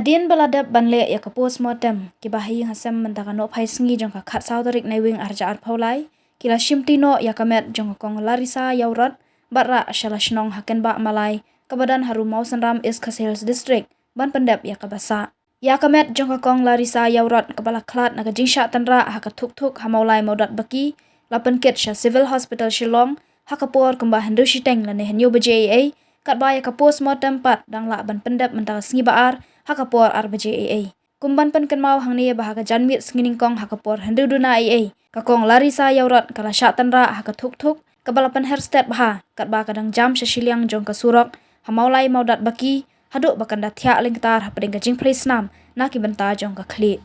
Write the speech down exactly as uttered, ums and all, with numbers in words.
Hadien ba la dep ban leh ïa ka postmortem, kiba ha ïing ha sem mynta ka nohphai sngi jong ka khatsaw tarik Naiwieng arhajar arphew lai ki la shimti noh ïa ka met jong ka Kong Larissa Ïawrot bad rah sha la shnong ha Kenbah Malai, kaba don ha Ru Mawsynram, East Khasi Hills District, ban pyndep ïa kaba sah. Ïa ka met jong ka Kong Larissa Ïawrot kaba la khlad na ka jingshah tynrah ha ka thukthuk ha Mawlai Mawdat Baki la pynkit sha Civil Hospital Shillong ha ka por kumba hynriew shiteng lane hynñiew baje eiei, katba ïa ka postmortem pat dang lah ban pyndep mynta ka sngi Ba-ar ha ka por ar baje eiei. Kum ban pynkynmaw hangne ba ha ka janmiet sngi nyngkong ha ka por hynriew duna eiei, ka Kong Larissa Ïawrot ka la shah tynrah ha ka thukthuk kaba la pynher stet bha, katba ka dang jam sha shiliang jong ka surok ha Mawlai Mawdat Baki, haduh ba kan da thiah lyngktar hapdeng ka jingpyrshah snam na ki bynta jong ka khlieh.